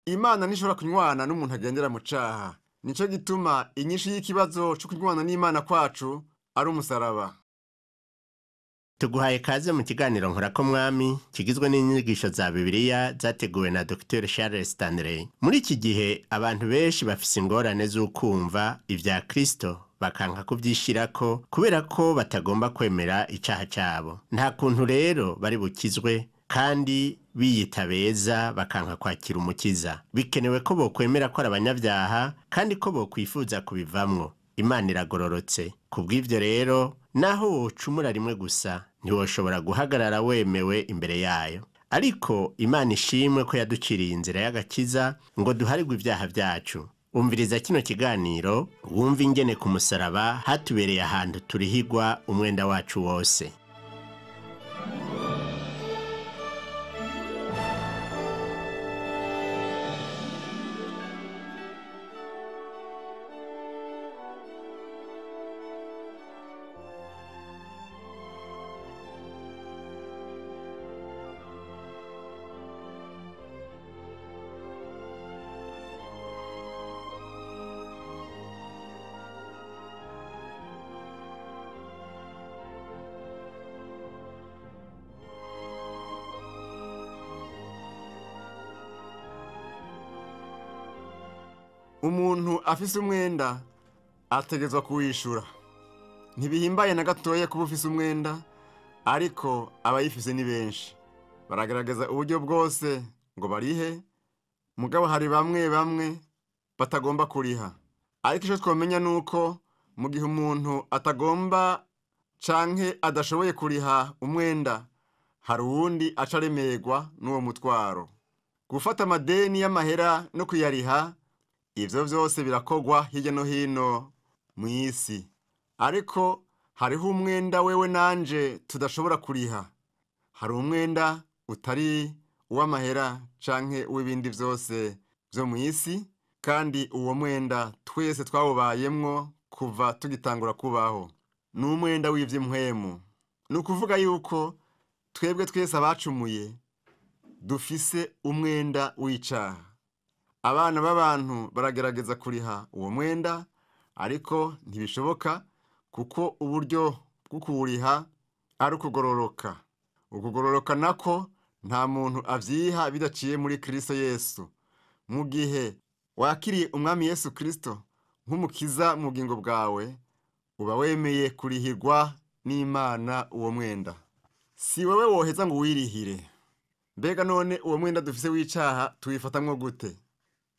Imana ntishobora kunywana n'umuntu agendera mu caha. Nico gituma inyishu y'ikibazo co kunywana n'Imana kwacu ari umusaraba. Tuguhaye kaze mu kiganiro Nkorako Mwami kigizwe n'inyigisho za Bibiliya zateguwe na Dr Charles Stanley. Muri iki gihe abantu benshi bafise ingorane z'ukumva ivya Kristo bakanka kuvyishirako kubera ko batagomba kwemera icaha cabo. Nta kuntu rero bari bukizwe kandi biyita beza bakanka kwakira umukiza. Bikenewe ko bokwemera ko ari abanyabyaha kandi ko bokwifuza kubivamwo. Imana iragororotse. Kubw'ivyo rero, naho wocumura rimwe gusa ntiwoshobora guhagarara wemewe imbere yayo. Ariko Imana ishimwe ko yaduciriye inzira y'agakiza ngo duharirwe ibyaha byacu. Umviriza kino kiganiro wumve ingene ku musaraba hatubereye ahantu turihigwa umwenda wacu wose. Umuntu afise umwenda ategezwa kuwishura. Ntibihimbaye na gatoya kuba ufise umwenda, ariko abayifise ni benshi. Baragerageza uburyo bwose ngo barihe, mugabo hari bamwe bamwe batagomba kuriha. Ariko ico twomenya nuko mu gihe umuntu atagomba canke adashoboye kuriha umwenda, hari uwundi aca aremerwa n'uwo mutwaro. Gufata amadeni y'amahera no kuyariha, ivyo vyose birakogwa hirya no hino mw'isi. Ariko hariho umwenda wewe nanje tudashobora kuriha. Hari umwenda utari uw'amahera canke uw'ibindi vyose vyo mw'isi, kandi uwo mwenda twese twawubayemwo kuva tugitangura kubaho. Ni umwenda w'ivy'impwemu. Ni ukuvuga yuko twebwe twese abacumuye dufise umwenda w'icaha. Abana b'abantu baragerageza kuriha uwo mwenda, ariko ntibishoboka kuko uburyo bwo kuwuriha ari ukugororoka. Ukugororoka nako nta muntu avyiha bidaciye muri Kristo Yesu. Mu gihe wakiriye Umwami Yesu Kristo nk'umukiza mu bugingo bwawe, uba wemeye kurihirwa n'Imana uwo mwenda. Si wewe woheza ngo wirihire. Mbega none uwo mwenda dufise w'icaha tuwifatamwo gute?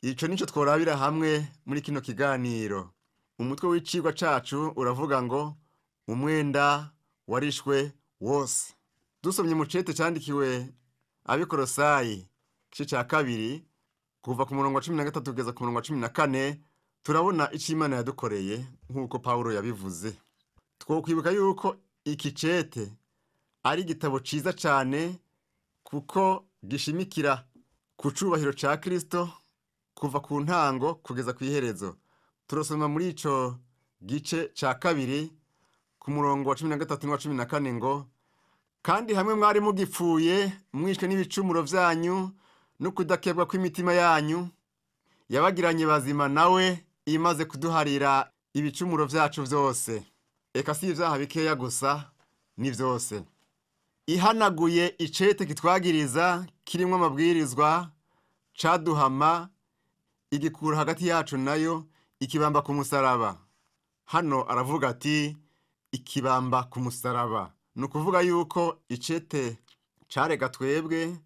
Ico nico tworabira hamwe muri kino kiganiro. Umutwe w'icigwa cacu uravuga ngo umwenda warishwe wose. Dusomye mu cete candikiwe Abikorosayi igice ca 2 kuva ku murongo wa 13 kugeza ku murongo wa 14, turabona ico Imana yadukoreye nk'uko Paulo yabivuze. Twokwibuka yuko iki cete ari igitabo ciza cane kuko gishimikira ku cubahiro ca Kristo kuva ku ntango kugeza ku iherezo. Turasoma muri ico gice ca 2 ku murongo wa 13 n'wa 14 ngo: kandi hamwe mwari mugipfuye mwishwe n'ibicumuro vyanyu no kudakebwa kw'imitima yanyu, yabagiranye bazima nawe imaze kuduharira ibicumuro vyacu vyose. Eka si ivyaha bikeya gusa, ni vyose. Ihanaguye icete kitwagiriza kirimwo amabwirizwa caduhama, igikura hagati yacu nayo ikibamba ku musaraba. Hano aravuga ati ikibamba ku musaraba. Ni ukuvuga yuko icete carega twebwe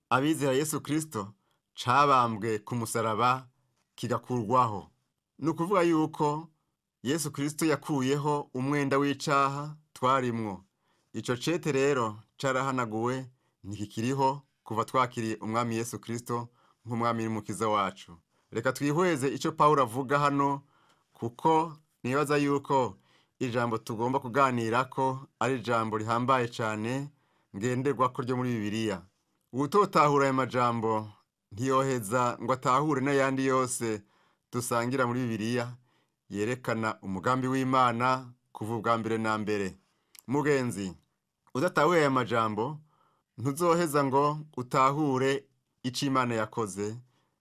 abizera Yesu Kristo cabambwe ku musaraba kigakurwaho. Ni ukuvuga yuko Yesu Kristo yakuyeho umwenda w'icaha twarimwo. Ico cete rero carahanaguwe, ntikikiriho kuva twakiriye Umwami Yesu Kristo nk'Umwami n'Umukiza wacu. Reka twihweze ico Paulo avuga hano, kuko nibaza yuko ijambo tugomba kuganirako ari ijambo rihambaye cane ngenderwako ryo muri Bibiliya. Uwutotahura aya majambo ntiyoheza ngo atahure n'ayandi yose dusangira muri Bibiliya yerekana umugambi w'Imana kuva ubwa mbere na mbere. Mugenzi, udatahuye aya majambo ntuzoheza ngo utahure ico Imana yakoze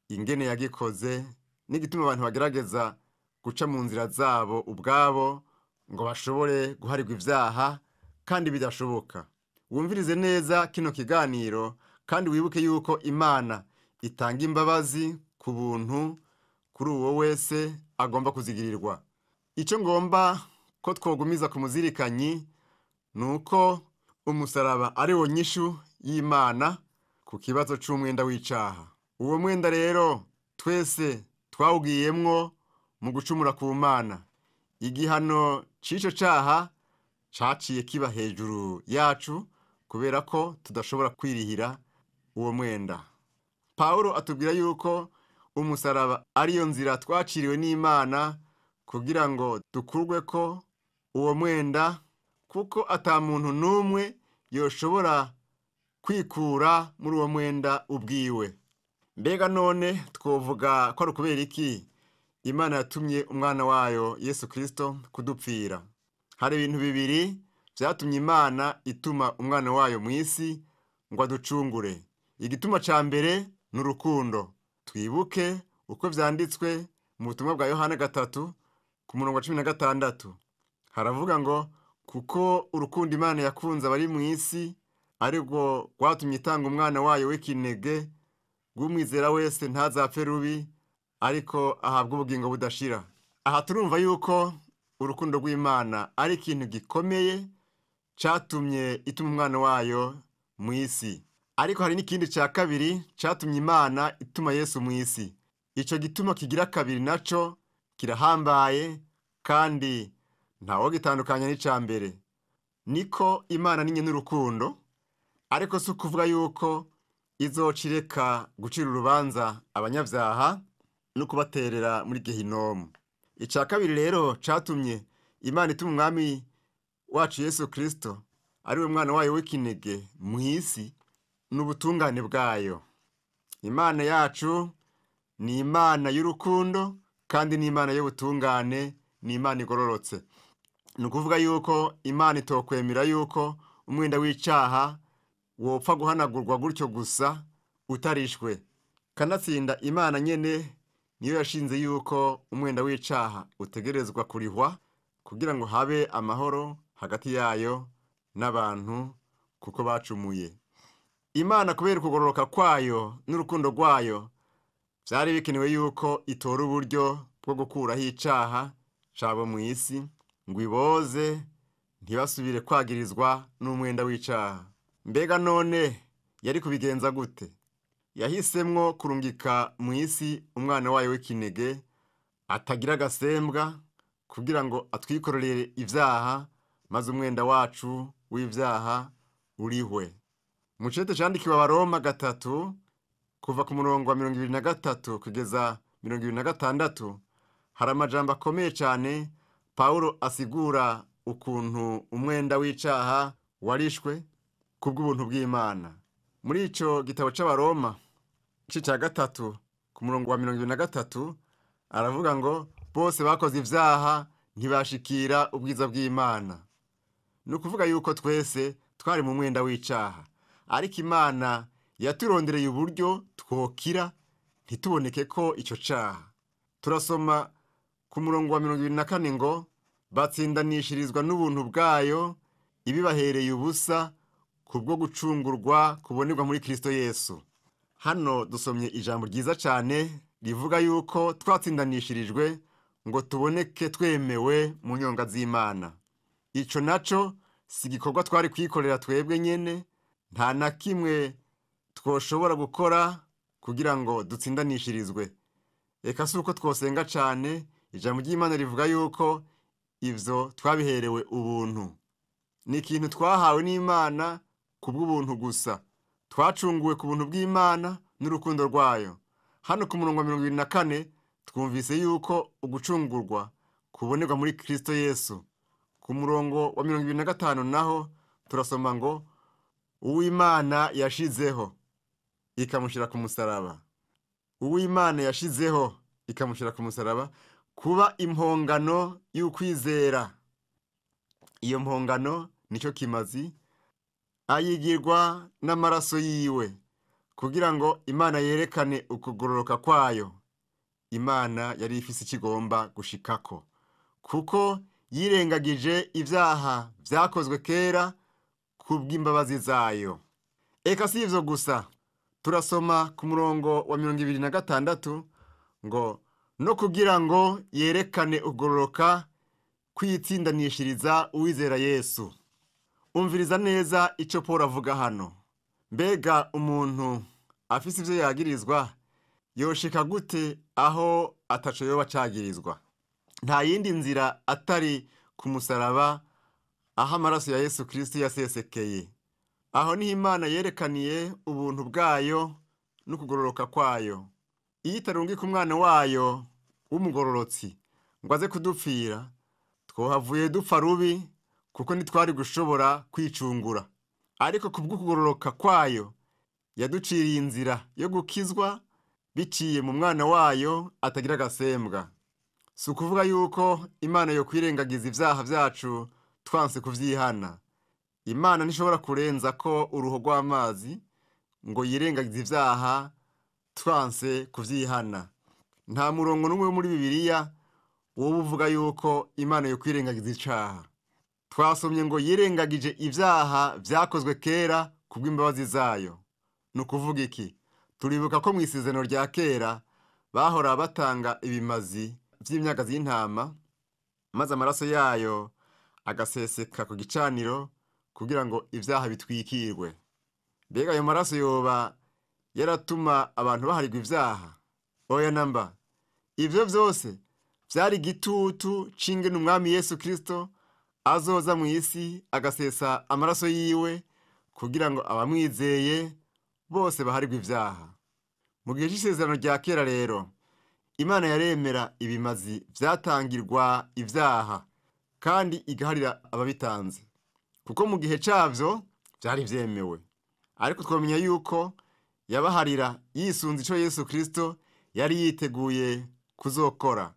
ingene yagikoze n'igituma abantu bagerageza guca mu nzira zabo ubwabo ngo bashobore guharirwa ibyaha kandi bidashoboka. Wumvirize neza kino kiganiro kandi wibuke yuko Imana itanga imbabazi ku buntu kuri uwo wese agomba kuzigirirwa. Icyo ngomba ko twogumiza ku muzirikanyi ni uko umusaraba ari wo nyishu y'Imana ku kibazo c'umwenda w'icaha. Uwo mwenda rero twese twawugiyemwo mu gucumura ku Mana. Igihano c'ico caha caciye kiba hejuru yacu kubera ko tudashobora kwirihira uwo mwenda. Paulo atubwira yuko umusaraba ariyo nzira twaciriwe n'Imana kugira ngo dukurwe ko uwo mwenda, kuko ata muntu n'umwe yoshobora kwikura muri uwo mwenda ubwiwe. Mbega none twovuga ko ari ukubera iki Imana yatumye umwana wayo Yesu Kristo kudupfira? Hari ibintu bibiri vyatumye Imana ituma umwana wayo mu isi ngo aducungure. Igituma ca mbere ni urukundo. Twibuke uko vyanditswe mu butumwa bwa Yohana 3 ku murongo wa 16. Haravuga ngo kuko urukundo Imana yakunze abari mu isi aribwo rwatumye itanga umwana wayo w'ikinege, ng'umwizera wese ntazapfe rubi ariko ahabwa ubugingo budashira. Aha turumva yuko urukundo rw'Imana ari ikintu gikomeye catumye ituma umwana wayo mu isi. Ariko hari n'ikindi ca kabiri catumye Imana ituma Yesu mu isi. Ico gituma kigira kabiri naco kirahambaye kandi ntawo gitandukanya n'ica mbere. Niko Imana ni nyene urukundo, ariko si ukuvuga yuko izocireka gucira urubanza abanyavyaha no kubaterera muri Gehinomu. Ica kabiri rero catumye Imana ituma umwami wacu Yesu Kristo ari we mwana wayo w'ikinege mu isi n'ubutungane bwayo. Imana yacu ni Imana y'urukundo kandi ni Imana y'ubutungane, ni Imana igororotse. Ni ukuvuga yuko Imana itokwemera yuko umwenda w'icaha wopfa guhanagurwa gutyo gusa utarishwe. Kanatsinda Imana nyene niyo yashinze yuko umwenda w'icaha utegerezwa kurihwa kugira ngo habe amahoro hagati yayo n'abantu kuko bacumuye. Imana kubera ukugororoka kwayo n'urukundo rwayo vyari bikenewe yuko itora uburyo bwo gukuraho icaha cabo mu isi ngo iboze ntibasubire kwagirizwa n'umwenda w'icaha. Mbega none yari kubigenza gute? Yahisemwo kurungika mu isi umwana wayo w'ikinege atagira agasembwa kugira ngo atwikorere ivyaha maze umwenda wacu w'ivyaha urihwe. Mu cete candikiwe Abaroma 3 kuva ku murongo wa 23 kugeza 26 hari amajambo akomeye cane Paulo asigura ukuntu umwenda w'icaha warishwe kubw'ubuntu bw'Imana. Muri ico gitabo c'Abaroma igice ca 3 ku murongo wa 23 aravuga ngo bose bakoze ivyaha ntibashikira ubwiza bw'Imana. Ni ukuvuga yuko twese twari mu mwenda w'icaha, ariko Imana yaturondereye uburyo twokira ntituboneke ko ico caha. Turasoma ku murongo wa 24 ngo batsindanishirizwa n'ubuntu bwayo ibibahereye ubusa kubwo gucungurwa kubonerwa muri Kristo Yesu. Hano dusomye ijambo ryiza cane rivuga yuko twatsindanishirijwe ngo tuboneke twemewe mu nyonga z'Imana. Ico naco si igikorwa twari kwikorera twebwe nyene, nta na kimwe twoshobora gukora kugira ngo dutsindanishirizwe. Eka si uko twosenga cane, ijambo ry'Imana rivuga yuko ivyo twabiherewe ubuntu. Ni ikintu twahawe n'Imana kubw'ubuntu gusa. Twacunguwe ku buntu bw'Imana n'urukundo rwayo. Hano ku murongo wa 24 twumvise yuko ugucungurwa kubonerwa muri Kristo Yesu. Ku murongo wa 25 naho turasoma ngo Uwimana yashizeho ikamushira ku musaraba. Uwimana yashizeho ikamushira ku musaraba kuba impongano y'ukwizera. Iyo mpongano nico kimazi ayigirwa n'amaraso yiwe Kugira ngo Imana yerekane ukugororoka kwayo, Imana yari ifise ikigomba gushikako, kuko yirengagije ibyaha byakozwe kera kubw'imbabazi zayo. Eka si ivyo gusa, turasoma ku murongo wa 26 ngo no kugira ngo yerekane ukugororoka kwitsindanishiriza uwizera Yesu. Umviriza neza ico Paul avuga hano. Mbega umuntu afise ivyo yagirizwa yoshika gute aho ataco yoba acagirizwa? Nta yindi nzira atari ku musaraba, aho amaraso ya Yesu Kristo yasesekeye. Aho niho Imana yerekaniye ubuntu bwayo n'ukugororoka kwayo. Iyo itarungika umwana wayo w'umugororotsi ngo aze kudupfira, twohavuye dupfa rubi, kuko ntitwari gushobora kwicungura. Ariko kubw'ukugororoka kwayo yaduciriye inzira yo gukizwa biciye mu mwana wayo atagira agasembwa. Si ukuvuga yuko Imana yo kwirengagiza ibyaha byacu twanse kuvyihana. Imana ntishobora kurenza ko uruho rw'amazi ngo yirengagize ibyaha twanse kuvyihana. Nta murongo n'umwe muri Bibiliya wowe uvuga yuko Imana yo kwirengagiza icaha. Twasomye ngo yirengagije ibyaha byakozwe kera kubw'imbabazi zayo. Ni ukuvuga iki? Turibuka ko mu isezerano rya kera bahora batanga ibimazi vy'imyagazi y'intama, maze amaraso yayo agaseseka ku gicaniro kugira ngo ibyaha bitwikirwe. Mbega ayo maraso yoba yaratuma abantu baharirwa ibyaha? Oya namba. Ivyo vyose vyari igitutu c'ingene umwami Yesu Kristo azoza mu isi agasesa amaraso yiwe kugira ngo abamwizeye bose baharirwe ibyaha. Mu gihe c'isezerano rya kera rero, Imana yaremera ibimazi vyatangirwa ibyaha kandi igaharira ababitanze, kuko mu gihe cavyo vyari vyemewe. Ariko twamenya yuko yabaharira yisunze ico Yesu Kristo yari yiteguye kuzokora.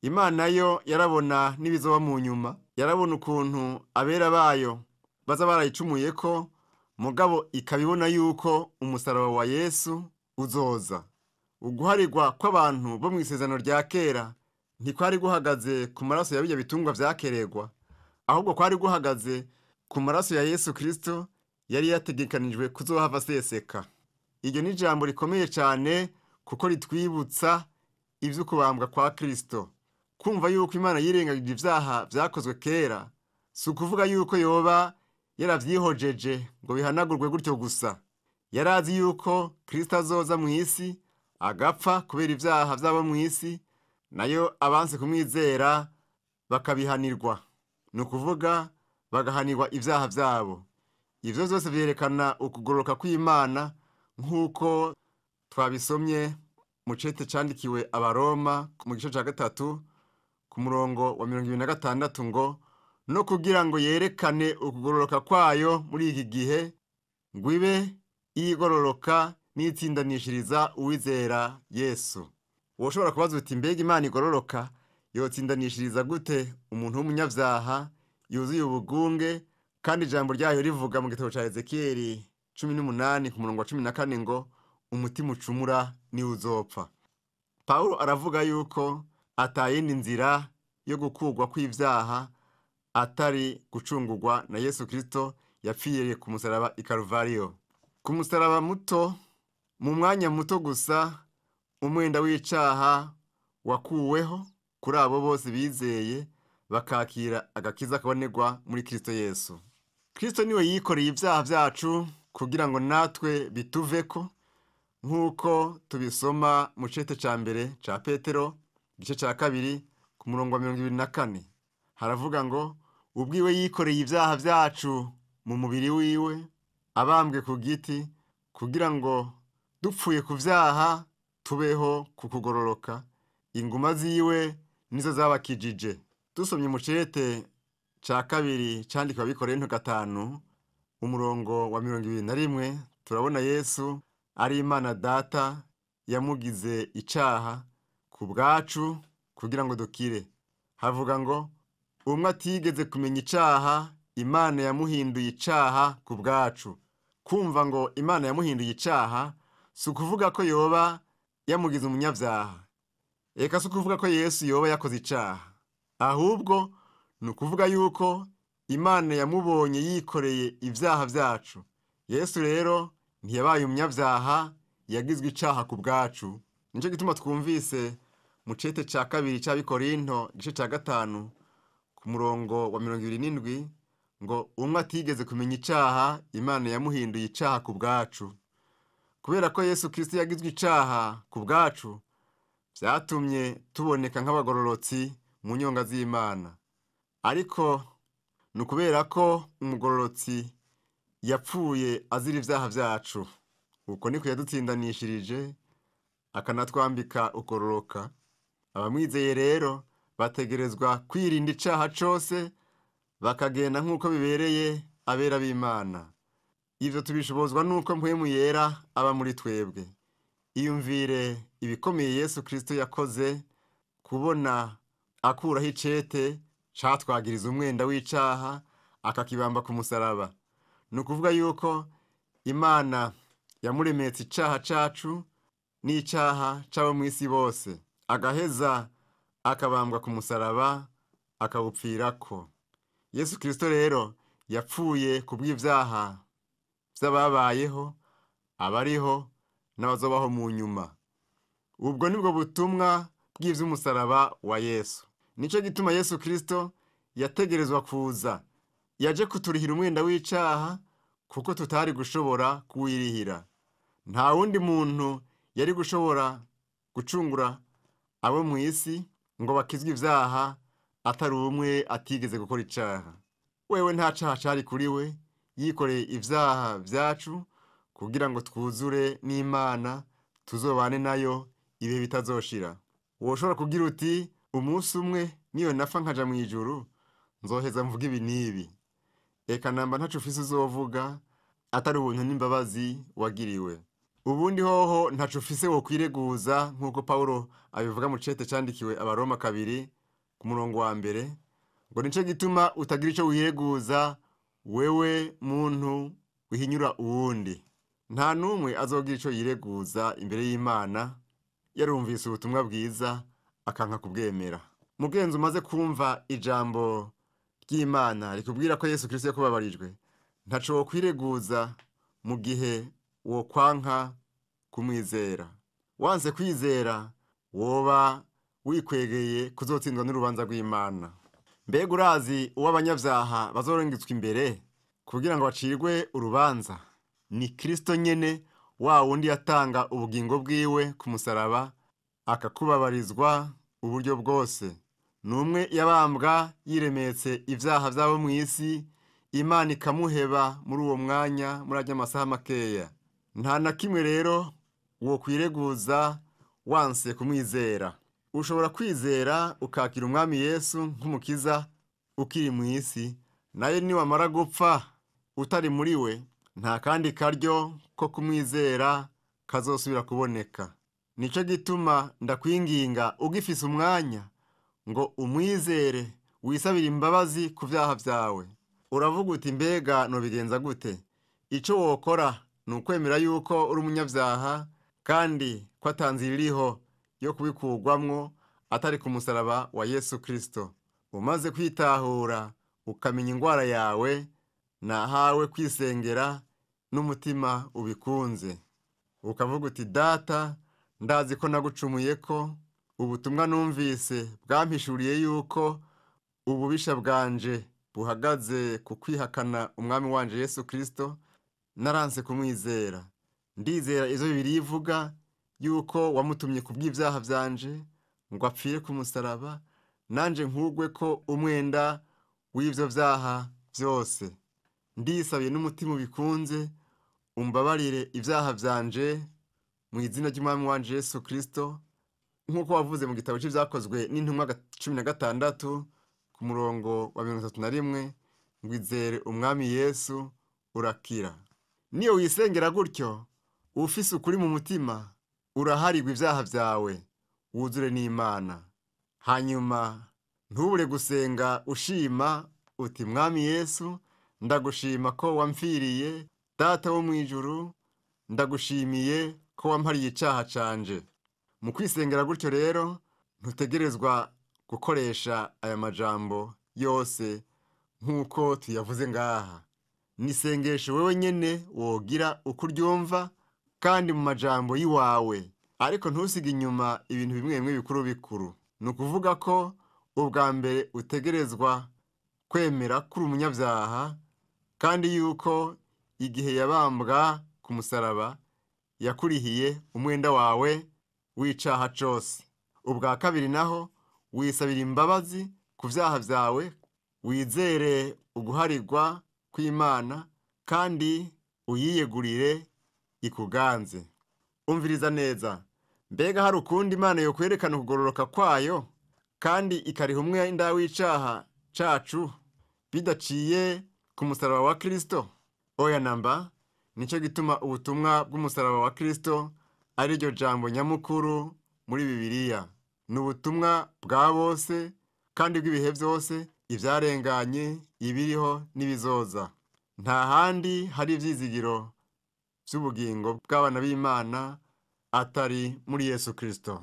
Imana yo yarabona n'ibizoba mu nyuma, yarabona ukuntu abera bayo baza barayicumuyeko, mugabo ikabibona yuko umusaraba wa Yesu uzoza. Uguharirwa kw'abantu bo mu isezerano rya kera ntikwari guhagaze ku maraso ya bijya bitungwa vyakeregwa, ahubwo kwari guhagaze ku maraso ya Yesu Kristo yari yategekanijwe kuzohava aseseka. Iryo ni ijambo rikomeye cyane kuko ritwibutsa ivy'ukubambwa kwa Kristo. Kumva yuko Imana yirengagije ibyaha vyakozwe kera si ukuvuga yuko yoba yaravyihojeje ngo bihanagurwe gutyo gusa. Yarazi yuko Kristo azoza mu isi agapfa kubera ibyaha vy'abo mu isi, nayo abanse kumwizera bakabihanirwa, ni ukuvuga bagahanirwa ibyaha vyabo. Ivyo vyose vyerekana ukugororoka kw'Imana nk'uko twabisomye mu cete candikiwe Abaroma mu gice ca 3 ku murongo wa 26 ngo no kugira ngo yerekane ukugororoka kwayo muri iki gihe, ngo ibe igororoka n'itsindanishiriza uwizera Yesu. Woshobora kubaza uti mbega Imana igororoka yotsindanishiriza gute umuntu w'umunyavyaha yuzuye ubugunge, kandi ijambo ryayo rivuga mu gitabo ca Ezekieli 18 ku murongo wa 14 ngo umutima ucumura ni uzopfa. Paulo aravuga yuko atayindi nzira yo gukurwa kw'ivyaha atari gucungurwa na Yesu Kristo yapfiriye ku musaraba i Kalvariyo. Ku musaraba muto, mu mwanya muto gusa, umwenda w'icaha wakuweho kuri abo bose bizeye bakakira agakiza kabonerwa muri Kristo Yesu. Kristo niwe yikoreye ibyaha byacu kugira ngo natwe bituveko, nk'uko tubisoma mu cete ca mbere ca Petero igice ca 2 ku murongo wa 24. Haravuga ngo ubwiwe yikoreye ibyaha byacu mu mubiri wiwe abambwe ku giti, kugira ngo dupfuye ku vyaha tubeho ku kugororoka, inguma ziwe nizo zabakijije. Dusomye mu cete ca 2 candikwa Abakorinto 5 umurongo wa 21, turabona Yesu ari Imana Data yamugize icaha ku bwacu kugira ngo dukire. Havuga ngo umwe atigeze kumenya icaha, Imana yamuhinduye icaha ku bwacu. Kumva ngo Imana yamuhinduye icaha Si ukuvuga ko yoba yamugize umunyabyaha, eka si ukuvuga ko Yesu yoba yakoze icaha, ahubwo ni ukuvuga yuko Imana yamubonye yikoreye ibyaha byacu. Yesu rero ntiyabaye umunyabyaha, yagizwe icaha ku bwacu. Nicyo gituma twumvise mu cete ca kabiri c'Abikorinto igice ca 5 ku murongo wa 27 ngo umwe atigeze kumenya icaha, Imana yamuhinduye icaha ku bwacu. Kubera ko Yesu Kristo yagizwe icaha ku bwacu, vyatumye tuboneka nk'abagororotsi mu nyonga z'Imana. Ariko ni ukubera ko umugororotsi yapfuye azira ivyaha vyacu, uko niko yadutsindanishirije akanatwambika ukororoka. Abamwizeye rero bategerezwa kwirinda icaha cose, bakagenda nk'uko bibereye abera b'Imana. Ivyo tubishobozwa nuko Mpwemu Yera aba muri twebwe. Iyumvire ibikomeye Yesu Kristo yakoze, kubona akuraho icete catwagiriza umwenda w'icaha akakibamba ku musaraba. Ni ukuvuga yuko Imana yamuremetse icaha cacu n'icaha c'abo mw'isi bose, agaheza akabambwa ku musaraba akawupfirako. Yesu Kristo rero yapfuye kubw'ivyaha vy'ababayeho, abariho n'abazobaho mu nyuma. Ubwo nibwo butumwa bw'ivy'umusaraba wa Yesu. Nico gituma Yesu Kristo yategerezwa kuza. Yaje kuturihira umwenda w'icaha kuko tutari gushobora kuwirihira. Nta wundi muntu yari gushobora gucungura abo mu isi ngo bakizwe ivyaha atari umwe atigeze gukora icaha. Wewe nta caha cari kuri we, yikoreye ivyaha vyacu kugira ngo twuzure n'Imana, tuzobane nayo ibihe bitazoshira. Woshobora kugira uti umunsi umwe niyo nafa nkaja mu ijuru nzoheza mvuga ibi n'ibi. Eka namba ntaco ufise uzovuga atari ubuntu n'imbabazi wagiriwe. Ubundi hoho ntaco ufise wokwireguza, nk'uko Paulo abivuga mu cete candikiwe Abaroma 2 ku murongo wa 1, ngo nico gituma utagira ico wireguza wewe muntu wihinyura uwundi. Nta numwe azogira ico yireguza imbere y'Imana yarumvise ubutumwa bwiza akanka kubwemera. Mugenzi, umaze kumva ijambo ry'Imana rikubwira ko Yesu Kristo yakubabarijwe, ntaco wokwireguza mu gihe wokwanka kumwizera. Wanse kwizera woba wikwegeye kuzotsindwa n'urubanza rw'Imana. Mbega urazi uwo abanyabyaha bazorengetswa imbere kugira ngo bacirwe urubanza? Ni Kristo nyene, wa wundi yatanga ubugingo bwiwe ku musaraba akakubabarizwa uburyo bwose. Numwe yabambwa yiremetse ivyaha vy'abo mw'isi, Imana ikamuheba muri uwo mwanya muri ajya amasaha makeya. Nta na kimwe rero wo kwireguza wanse kumwizera. Ushobora kwizera ukakira Umwami Yesu nk'umukiza ukiri mw'isi, naye niwamara gupfa utari muri we, nta kandi karyo ko kumwizera kazosubira kuboneka. Nico gituma ndakwinginga ugifise umwanya ngo umwizere, wisabire imbabazi ku vyaha vyawe. Uravuga uti mbega nobigenza gute? Ico wokora ni ukwemera yuko uri umunyabyaha kandi ko atanzira iriho yo kubikurwamwo atari ku musaraba wa Yesu Kristo. Umaze kwitahura ukamenya ingwara yawe, nahawe kwisengera n'umutima ubikunze, ukavuga uti Data, ndazi ko nagucumuye, ko ubutumwa numvise bwampishuriye yuko ububisha bwanje buhagaze ku kwihakana Umwami wanje Yesu Kristo, naranse kumwizera. Ndizera izo Bibiliya ivuga yuko wamutumye kubw'ivyaha vyanje ngo apfire ku musaraba, nanje nkugwe ko umwenda w'ivyo vyaha vyose. Ndisabiye n'umutima ubikunze, umbabarire ivyaha vyanje mu izina ry'Umwami wanje Yesu Kristo, nk'uko wavuze mu gitabo c'ivyakozwe n'intumwa 16 ku murongo wa 31, ngo izere Umwami Yesu urakira. Niyo wisengera gutyo ufise ukuri mu mutima, uraharigwa ivyaha vyawe, wuzure n'Imana. Hanyuma ntubure gusenga ushima uti Mwami Yesu, ndagushima ko wamfiriye. Data wo mw'ijuru, ndagushimiye ko ko wampariye icaha canje. Mu kwisengera gutyo rero ntutegerezwa gukoresha aya majambo yose nk'uko tuyavuze ngaha. Ni isengesho wewe nyene wogira uko uryumva kandi mu majambo y'iwawe, ariko ntusige inyuma ibintu bimwe bimwe bikuru bikuru. Ni ukuvuga ko ubwa mbere utegerezwa kwemera kuri umunyabyaha, kandi yuko igihe yabambwa ku musaraba yakurihiye umwenda wawe w'icaha cose. Ubwa kabiri naho wisabira imbabazi ku vyaha vyawe, wizere uguharirwa kw'Imana kandi uyiyegurire ikuganze. Umviriza neza, mbega hari ukundi Imana yokwerekana ukugororoka kwayo kandi ikariha umwenda w'icaha cacu bidaciye ku musaraba wa Kristo? Oya namba. Nico gituma ubutumwa bw'umusaraba wa Kristo ari ryo jambo nyamukuru muri Bibiliya. Ni ubutumwa bwa bose kandi bw'ibihe byose, ivyarenganye, ibiriho n'ibizoza. Nta handi hari ivyizigiro vy'ubugingo bw'abana b'Imana atari muri Yesu Kristo.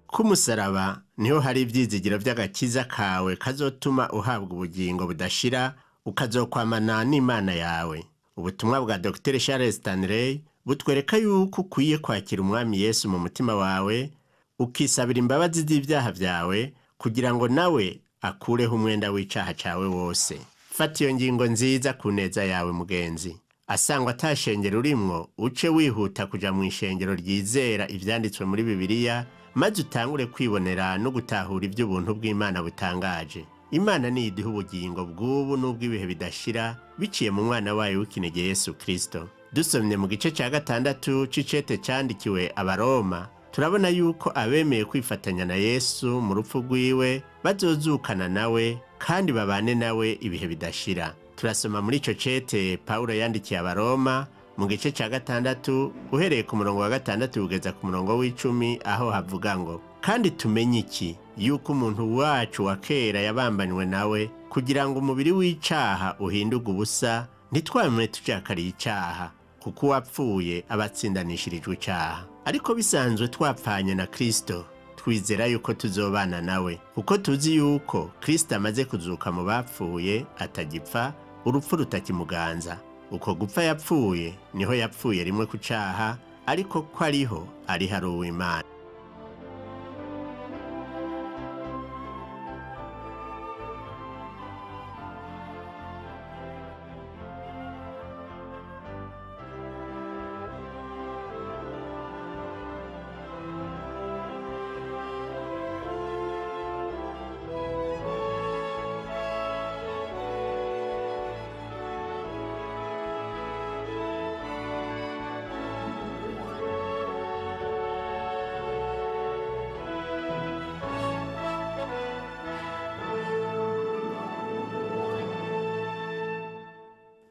Ku musaraba niho hari ivyizigiro vy'agakiza kawe kazotuma uhabwa ubugingo budashira, ukazokwamana n'Imana yawe. Ubutumwa bwa Dr. Charles Stanley butwereka yuko ukwiye kwakira Umwami Yesu mu mutima wawe, ukisabira imbabazi z'ivyaha vyawe kugira ngo nawe akureho umwenda w'icaha cawe wose. Fata iyo ngingo nziza ku neza yawe mugenzi. Asangwa ata shengero urimwo, uce wihuta kuja mu ishengero ryizera ivyanditswe muri Bibiliya, maze utangure kwibonera no gutahura ivy'ubuntu bw'Imana butangaje. Imana niyiduha ubugingo bw'ubu n'ubw'ibihe bidashira biciye mu mwana wayo w'ikinege Yesu Kristo. Dusomye mu gice ca 6 c'icete candikiwe Abaroma, turabona yuko abemeye kwifatanya na Yesu mu rupfu rwiwe bazozukana nawe kandi babane nawe ibihe bidashira. Turasoma muri ico cete Paulo yandikiye Abaroma mu gice ca 6 uhereye ku murongo wa 6 kugeza ku murongo w'10, aho havuga ngo: kandi tumenye iki, yuko umuntu wacu wa kera yabambanywe nawe kugira ngo umubiri w'icaha uhinduke ubusa, ntitwame tujakariye icaha, kuko uwapfuye aba atsindanishirijwe icaha. Ariko bisanzwe twapfanye na Kristo, twizera yuko tuzobana nawe, kuko tuzi yuko Kristo amaze kuzuka mu bapfuye atagipfa, urupfu rutakimuganza. Uko gupfa yapfuye niho yapfuye rimwe ku caha, ariko ko ariho ari hari uw'Imana.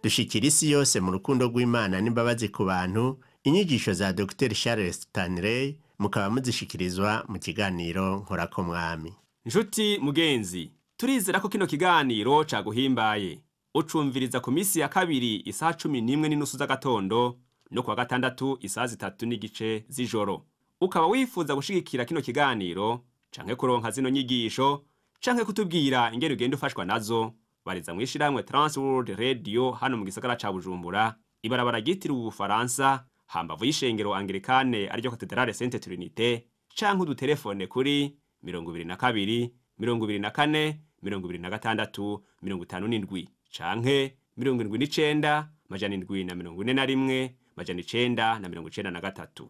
Dushikira isi yose mu rukundo rw'Imana n'imbabazi ku bantu. Inyigisho za Dr. Charles Stanley mukaba muzishikirizwa mu kiganiro Nkorako Mwami. Nshuti mugenzi, turizera ko kino kiganiro caguhimbaye. Ucumviriza ku misi ya kabiri isaha 11:30 z'agatondo no kuwa gatandatu isaha 3:15 z'ijoro. Ukaba wifuza gushigikira kino kiganiro canke kuronka zino nyigisho canke kutubwira ingene ugenda ufashwa nazo, bariza mwishirahamwe Transworld Radio hano mu gisagara ca Bujumbura, ibarabara ryitiriwe Ubufaransa, hambavu y'ishengero Anglikane ariryo Cathedrale Sainte Trinité, canke udutelefone kuri 22 24 26 57 canke 79 741 993.